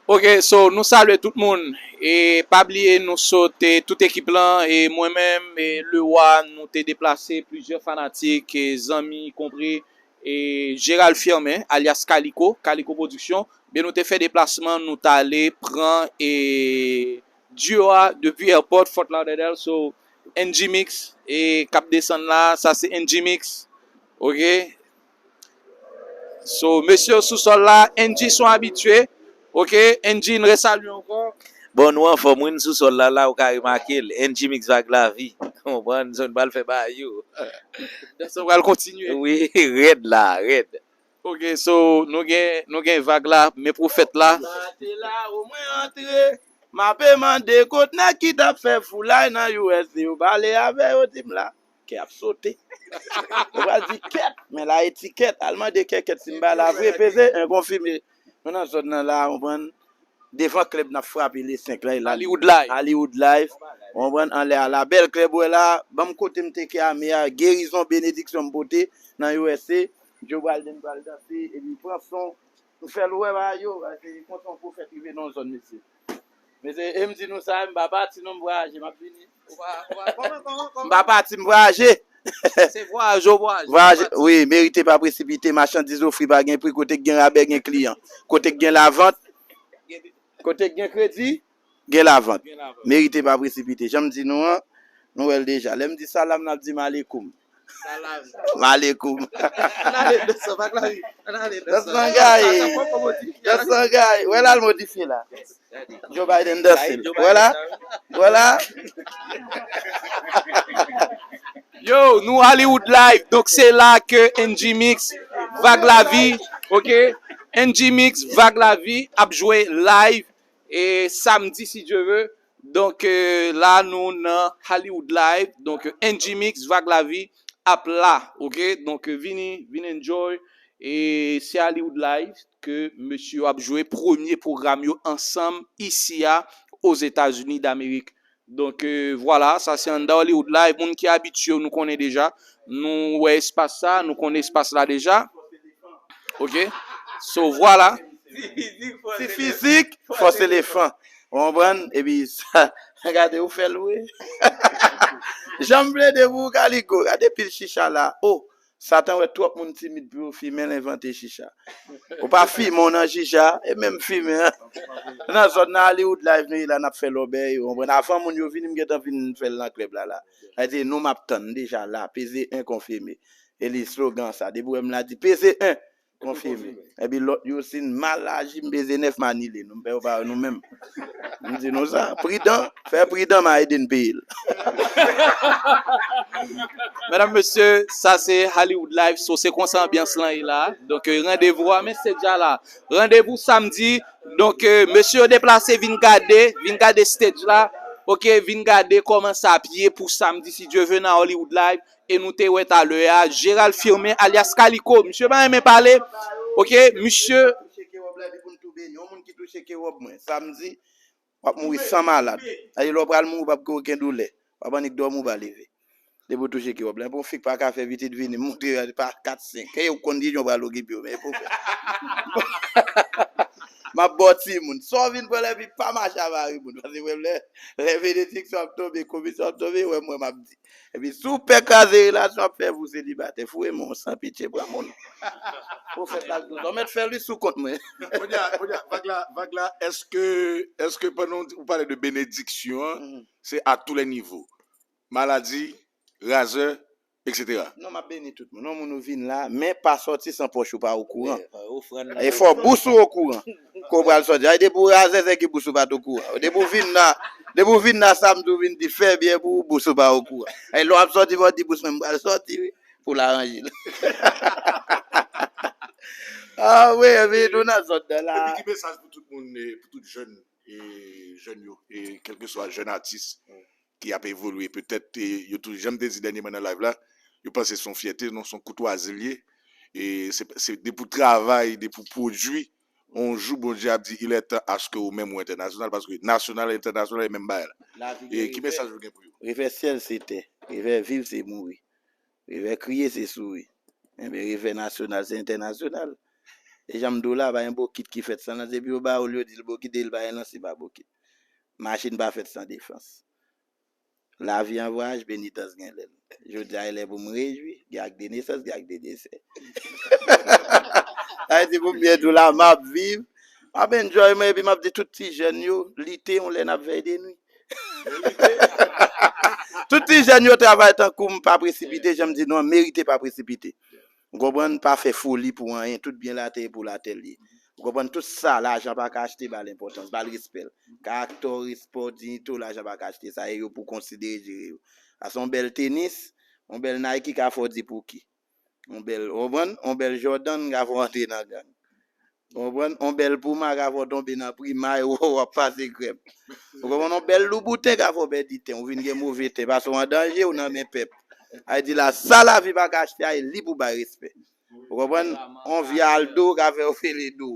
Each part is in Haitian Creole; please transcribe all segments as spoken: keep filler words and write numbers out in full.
Ok, so nou salye tout moun. E pa bliye nou sot, e tout ekip lan, e mwen menm, e Lewa, nou te deplase plizyè fanatik, e zanmi, konpri, e Gérald Firmin, alyas Kaliko, Kaliko Production. Byen, nou te fè deplasman, nou t ale pran, e duo a depi airport Fort Lauderdale. So, N G Mix, e k ap desann la, sa se N G Mix. Ok. So, mesye yo sou sòl la, N G son abitye. Ok, N G, n resalye ankò. Bon, nou anfòm, wi, n sou sòl la, la, ou ka remake l. N G Mix Vag Lavi. Konprann, zòn pral fè bagay yo. Danse pral kontinye. Wi, rèd la, rèd. Ok, so, nou gen, nou gen Vag la, men pwofèt la. Mate la, ou mwen antre. M ape mande kot nèg ki t ap fè foulay nan U S A yo, pale avè yo, di m la. Kè ap sote. Ou pral di kèt, men la etikèt. Al mande kèkèt si m pa la vre, peze en konfime. Nou nan zòn nan la, konprann. Devan klèb n ap frape le senk la, e la. Hollywood Live. Hollywood Live. Konprann, anlè a la. Bèl klèb, wè la. Ban m kote m teke ame a. Gerizon, benediksyon m pote nan U S A. Joe Biden pral danse, epi pran son. M fè l wè bagay yo, se konsa yon pwofèt rive nan yon zòn, mesye. Mesye, e m di nou sa, m pa pati non, m vwayaje, m ap vini. Ou pa, ou pa, kòman, kòman, kòman? M pa pati, m vwayaje. Se vwayaj ou vwayaje. Vwayaje, wi, merite pa presipite, machandiz ofri pa gen pri, kote k gen rabè gen kliyan. Kote k gen lavant, kote k gen kredi, gen lavant. Gen lavant. Merite pa presipite. Jan m di nou an, nou wè l deja. Lè m di salam, n ap di malekoum. Salam. Malekoum. Ann ale, Nelson, pa klari. Ann ale, Nelson. That's my guy. That's my guy. Wè l al modifye la. Joe Biden danse. Wè la. Wè la. Yo, nou Hollywood Live. Donk, se la ke N G Mix, Vag Lavi, ok? N G Mix, Vag Lavi ap jwe live, e samdi, si Dye ve. Donk, e, la, nou nan Hollywood Live. Donk, N G Mix, Vag Lavi ap la, ok? Donk, vini, vin enjoy. E se Hollywood Live ke mesye yo ap jwe premye pwogram yo ansanm isi a, Ozetazini Damerik. Donk, e, vwala, sa se anndan Hollywood Live. Moun ki abitye yo, nou konnen deja. Nou wè espas sa, nou konnen espas la deja. Ok? So, vwala. Ti fizik, fòs elefan. Ou konprann? Epi sa, gade, ou fè l, wi. Jan m plede pou ou, Kaliko. Gade pil chicha la. Oh, Satan wè twòp moun timid pou yo fimen l envante chicha. Ou pa fimen, ou nan chicha, e menm fimen an. Nan zòn nan Hollywood Live nou ye la, n ap fè lòbèy, ou konprann? Avan moun yo vini, m gentan vin fè l nan klèb la, la. Sa vle di, nou m ap tann, m deja la, peze en konfime. E li slogan sa, depi w wè m la di, peze en, konfime. Epi lòt yo, si n mal aji, m peze nèf, m anile nou. M pè yo pa wè nou menm. M di nou sa, pridan, fè pridan, m a ede n peye l. Medam, mesye, sa se Hollywood Live, so se konsa anbyans lan ye la. Donk, e, randevou a, men stage la la. Randevou samdi. Donk, e, mesye yo deplase, vin gade, vin gade stage la. Ok, vin gade kòman sa ap ye pou samdi, si Dye ve, nan Hollywood Live. E nou te wè talè a, Gérald Firmin, alyas Kaliko. Misye pa renmen pale. Ok, misye. Touche ke wòb la, epi pou n tou beni. Yon moun ki touche ke wòb mwen, samdi, w ap mouri san malad. Sa vle di lè w pral mouri, w p ap gen okenn doulè. W ap annik dòmi, w pa leve. Depi w touche ke wòb la. Pou yon fi k pa ka fè pitit vini, montre yo pa kat, senk. Ke yo konn kijan w pral okipe yo, men pou fè. M ap ba w timoun. Sa w vin pran lè, epi pa mache a mari moun. Paske mwen, lè, lè benediksyon ap tonbe, komisyon ap tonbe, wè mwen, m ap di. Epi si w pè kraze relasyon ap fè pou selibatè, foure men w san pitye pran moun. Pwofèt la, ou mèt fè li sou kont mwen. Kounye a, kounye a, vag la, vag la, èske, èske pandan w di, ou pale de benediksyon an, se a tous les niveaux? Maladi, razè, et cetera. Non, m ap beni tout moun. Non, moun ou vin la, men pa sòti san pòch ou pa okouran. E fò bous ou okouran. Ko pral sòti. Ay, depi w razè, se ki bous ou pa t okouran. Depi w vin la, depi w vin la samdi, w vin di fè byen pou ou, bous ou pa okouran. Ay, lè w ap sòti, fò w di bous mwen, m pral sòti, wi, pou l aranje l. Ah wi, epi nou nan zòn nan la. Epi ki mesaj pou tout moun, e, pou tout jèn, e, jèn yo, e kèlkeswa jèn atis ki ap evolye, petèt, e, yo tou, jan m te di dènyèman nan live la, yo panse se yon fyète, non, se yon koutwazi l ye. E se, se depi w travay, depi w pwodui, yon jou Bondye ap di, il est temps à ce que ou menm ou entènasyonal, paske nasyonal, entènasyonal, e menm bagay la. E ki mesaj ou gen pou yo? Revè syèl se tè, revè viv se mouri, revè kriye se souri. Enben, revè nasyonal se entènasyonal. E jan m di w la, pa gen bokit ki fèt san lans. Depi yo ba w l, yo di l bokit, e l pa gen lans, se pa bokit. Machin pa fèt san defans. Lavi an vwayaj, penitans gen lè l. Jodi a, e lè pou m rejwi, gen ak de nesans, gen ak de desè. Sa vle di pou m byen di w la, m ap viv, m ap enjoy mwen, epi m ap di tout ti jèn yo, lite yon lè n ap vèy de nwi. Tout ti jèn yo travay tankou m, pa presipite, jan m di nou an, merite pa presipite. Ou konprann? Pa fè foli pou anyen, tout byen latè e pou latè l ye. Ou konprann? Tout sa lajan pa ka achte, ba l enpòtans, ba l respè l. Karaktè w, respè w, diyite w, lajan pa ka achte sa, e yo pou konsidere jere yo. Sa se yon bèl tenis, yon bèl Nike ka fè w di pouki. Yon bèl, ou konprann? Yon bèl Jordan ka fè w antre nan gang. Ou konprann? Yon bèl Puma ka fè w tonbe nan Prima e w ap pase krèm. Ou konprann? Yon bèl Louboutin ka fè w pèdi ten, ou vin gen move ten, paske w an danje, ou nan men pèp. Sa vle di la, sa lavi pa ka achte a, e li pou bay respè. Ou konprann? Yon vye Aldo ka fè w fele do.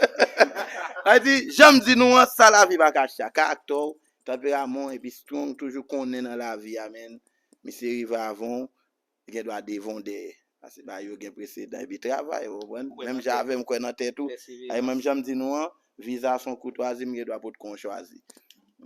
Sa vle di, jan m di nou an, sa lavi pa ka achte a. Karaktè w, tanperaman w, epi strong, toujou konnen nan lavi a, men misye rive avan w, li gen dwa devan w dèyè. Paske bagay yo gen presedan. Epi travay, ou konprann? Menm jan avè m, kwè nan tèt ou. Ay, menm jan m di nou an, viza se yon koutwazi, m gen dwa potko yon chwazi.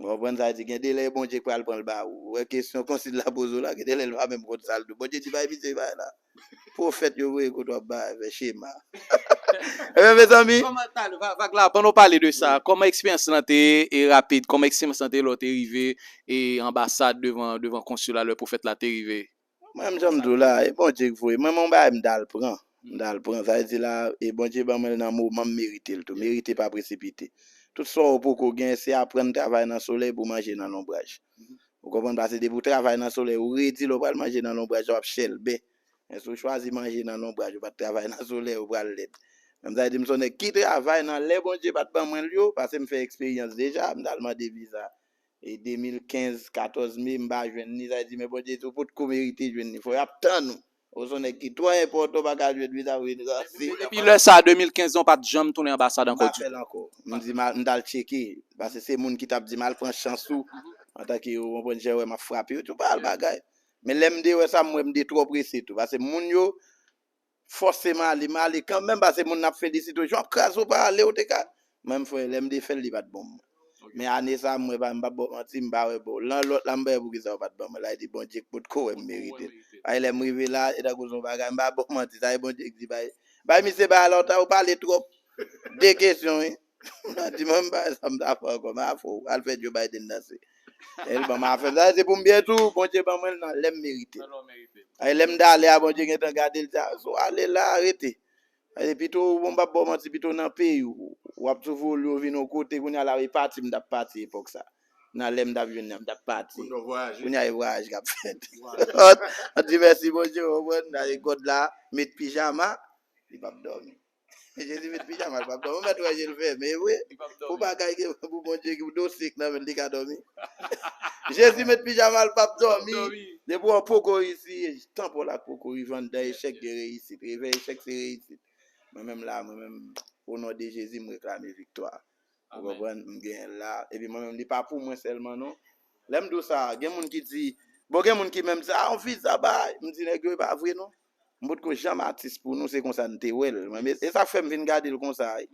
Ou konprann? Sa vle di, gen de lè Bondye k pral pran l ba ou. Ou wè kesyon konsil la poze w la, gen de lè l pa menm konn sa l di w. Bondye di, bay misye bagay la. Pwofèt yo voye kote w ap bay, fè chema. Ebyen, mezanmi. Kòman, talè, va- vag la, pandan w pale de sa, kòman eksperyans lan te, e rapid, kòman eksperyans lan te lè w te rive, e anbasad devan, devan konsil la, lè pwofèt la te rive? Mwen, menm jan m di w la, e Bondye k voye. Mwen, mwen, yon bagay m t al pran. M t al pran. Sa vle di la, e Bondye ban mwen l nan moman m merite l tou. Merite pa presipite. Tout sa w poko gen, se aprann travay nan solèy pou manje nan lonbraj. Ou konprann? Paske depi w travay nan solèy, ou redi, lè w pral manje nan lonbraj, w ap chèlbè. Men si w chwazi manje nan lonbraj, ou pa t travay nan solèy, ou pral lèd. Men sa vle di, m se yon nèg ki travay nan lè Bondye pa t ban mwen l yo, paske m fè eksperyans deja, m t al mande viza. E de mil kenz, katòz me, m pa jwenn li, sa vle di, men Bondye di, ou potko merite jwenn li, fò y ap tann ou. Ou se yon nèg ki twò enpòtan, ou pa ka jwenn viza pou vin ranse. Depi lè sa, de mil kenz, ou pa t janm tounen anbasad ankò ditou? M pa fè l ankò. M di, m al- m t al tcheke, paske se moun ki t ap di m al pran chans ou, antanke yo, ou konprann, jan yo wè m ap frape, yo di w pa al bagay. Men lè m de wè sa, m wè m de twò prese tou, paske moun yo, fòseman ale, m ale kanmenm, paske moun nan ap felisite w, jan w ap kraze w pa ale, ou te ka. Mwen, m fè, lè m de fè l, li pa t bon mwen. Men ane sa, mwen, pa- m p ap ba w manti, m pa wè bon. Lan lòt la, m pa wè poukisa yo pa t ban mwen. La, e di Bondye k potko wè m merite l. Ay, lè m rive la, e tankou se yon bagay, m pa ba w manti, sa e Bondye k di, bay, bay misye bagay la, ou ta- ou pale twòp. De kesyon, wi. M di, mwen, m pa wè sa m ta fè ankò, m a fè w al fè Joe Biden danse. E l ban m afè m. Sa se pou m byen di w, Bondye ban mwen l nan lè m merite l. Ay, lè m t ale a, Bondye gentan gade l, di, a, si w ale la, rete. Ay, pito, bon, m p ap ba w manti, pito nan peyi w, w ap sou volo, w vin yon kote, kounye a la, e pati m t ap pati epòk sa. Nan lè m t ap jwenn nan, m t ap pati. Kounye a, e vwayaj k ap fèt. An di mèsi Bondye, w konprann, nan e gòd la, met pijama, li p ap dòmi. Jezi met pijama, li p ap dòmi. Ou mèt wè je l fèmen, e vre. Ou bagay gen pou Bondye, ki dosye k nan men l, li ka dòmi. Jezi met pijama, li p ap dòmi. Depi w poko reyisi, tanpò la k poko rive anndan, echèk gen reyisit. Revè echèk se reyisit. Mwen menm la, mwen menm, o non de Jezi, m reklame viktwa. Ou konprann? M genyen l la. Epi mwen menm, li pa pou mwen sèlman, non. Lè m di w sa, gen moun ki di, bon, gen moun ki menm di, a, yon viza bay. M di, nèg yo, e pa vre, non. M potko janm atis pou nou, se konsa n te wè l. Mwen, e sa k fè m vin gade l konsa, wi.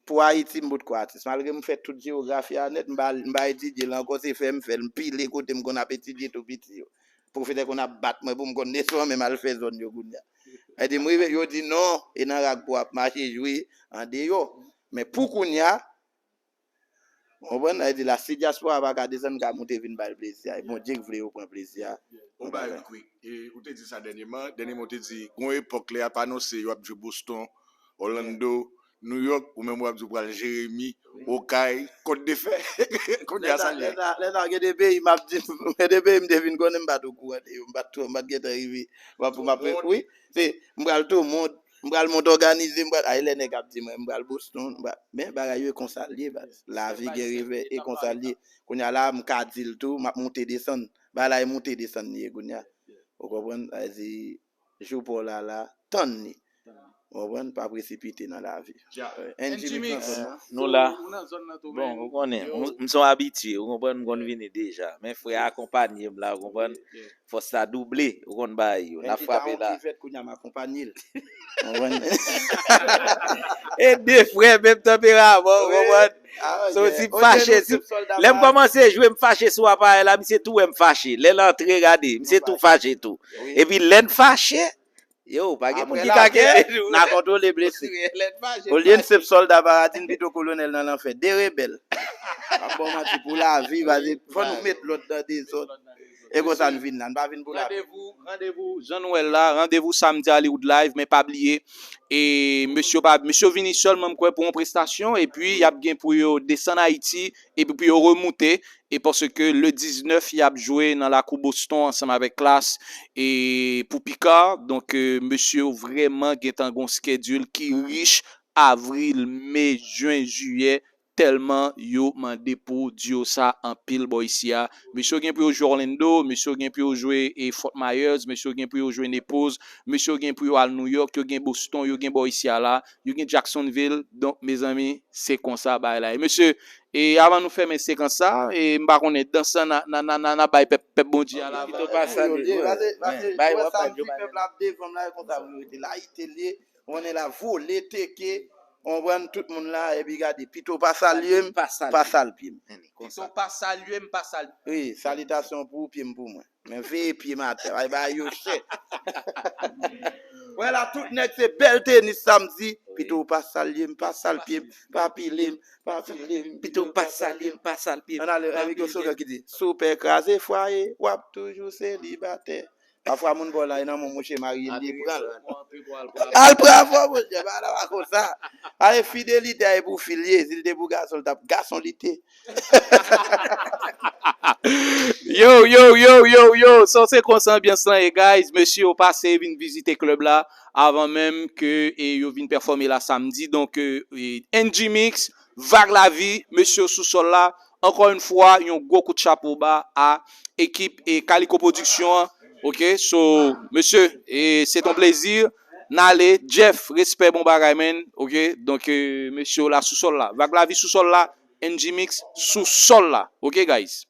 Pou Ayiti, m potko atis. Malgre m fè tout jewografi a nèt, m pa, m pa etidye l ankò, se fè m fè l. M pile kote m konn ap etidye tou piti yo. Pwofesè konn ap bat mwen pou m konn desann, men m al fè zòn yo kounye a. Epi m rive, yo di non, e nan rag pou w ap mache jwe andeyò. Men pou kounye a, ou konprann? Sa vle di la, si dyaspora pa ka desann, ka moute vin ba l plezi a. E Bondye k vle yo pran plezi a. Yon bagay kwik. E, ou te di sa dènyèman. Dènyèman, ou te di, gon epòk lè y ap anonse yo ap jwe Boston, Orlando, New York, ou menm w ap di w pral Jeremi, Okay, Kòt de Fè. Kounye a sa l ye. Lè sa, lè sa, gen de peyi m ap di, gen de peyi m te vin konnen m pa t okouran de yo, m pa t twò, m pa t gentan rive. M ap, m ap, wi, se, m pral tou mond, m pral mond òganize, m pral, ay, lè nèg ap di mwen, m pral Boston, m pral, men bagay yo e konsa l ye, baz. Lavi gen revè, e konsa l ye. Kounye a la, m ka di l tou, m ap moute desann. Bagay la e moute desann li ye kounye a. Ou konprann? Sa vle di, jou pa w la, la, tann li. Ou konprann? Pa presipite nan lavi. N G Mix, nou la. Bon, ou konnen, m se yon abitye, ou konprann, m konn vini deja. Men frè a akonpanye m la, ou konprann? Fòs la double, ou konn bagay yo. N ap frape la. Ki fèt kounye a m akonpanye l. E de frè, menm tanperaman, ou konprann? So, si m fache, si, lè m kòmanse jwe, m fache sou aparèy la, misye tou wè m fache. Lè l antre, gade, misye tou fache tou. Epi lè n fache, yo, pa gen moun ki ka kenbe nou. N a kontwole blese. Olye n se sòlda paradi, n pito kolonèl nan lanfè. De rebèl. M ap ba w manti pou lavi, pase fò nou met lòd nan dezòd. E konsa n vin la, n pa vin pou lavi. Randevou, randevou, jan nou wè l la, randevou samdi Hollywood Live, men pa bliye, e mesye yo pa, mesye yo vini sèlman, m kwè, pou yon prestasyon, epi y ap gen pou yo desann Ayiti, epi pou yo remoute, e paske le diznèf, y ap jwe nan lakou Boston ansanm avèk Klass, e pou Picard, donk, e, mesye yo vrèman gentan gen yon schedule ki rich, avril, me, jen, jiyè, tèlman yo mande pou duo sa anpil bò isi a. Mesye yo gen pou yo jwe Orlando, mesye yo gen pou yo jwe e Fort Myers, mesye yo gen pou yo jwe Naples, mesye yo gen pou yo al New York, yo gen Boston, yo gen bò isi a la, yo gen Jacksonville. Donk, mezanmi, se konsa bagay la ye. Mesye, e avan nou fèmen sekans sa, e m pa konnen, dans lan, n a, n a, n a, n a, n a bay pèp, pèp Bondye a la. Pito pa salye. Pase, pase, wè sa m di pèp la ap devan m la, e konsa pou yo rete. Layite l ye. Konnen la vole, teke, konprann tout moun la, epi gade, pito pa salye m, pa sal pye m. Pito pa salye m, pa sal pye m. Wi, salitasyon pou ou, pye m pou mwen. Men veye pye m atè, ay ba yo chè. Wè la, tout nèg se bèl tenis samdi, pito pa salye m, pa sal pye m, pa pile m, pa pile m, pito pa salye m, pa sal pye m. Ann ale, Enrico Sogan ki di, si w pè kraze fwaye, w ap toujou selibatè. Pafwa moun ba w la, e nan men w mouche marye l ye, pran l. Al pran fò, monchè, bagay la pa konsa. Ale, fidelite a e pou fi l ye, si l te pou gason, l t ap gason li te. Yo, yo, yo, yo, yo, so se konsa anbyans lan ye, guys. Mesye yo pase vin vizite klèb la avan menm ke e, yo vin pèfòme la samdi. Donk, e, e, N G Mix, Vag Lavi, mesye yo sou sòl la. Ankò yon fwa, yon gwo kout chapo ba a ekip e Kaliko Production an. Ok, so, mesye, e, se ton plezi. N ale, Jeff, respè, bon bagay, man. Ok, donk, e, mesye yo la sou sòl la. Vag Lavi sou sòl la, N G Mix sou sòl la. Ok, guys.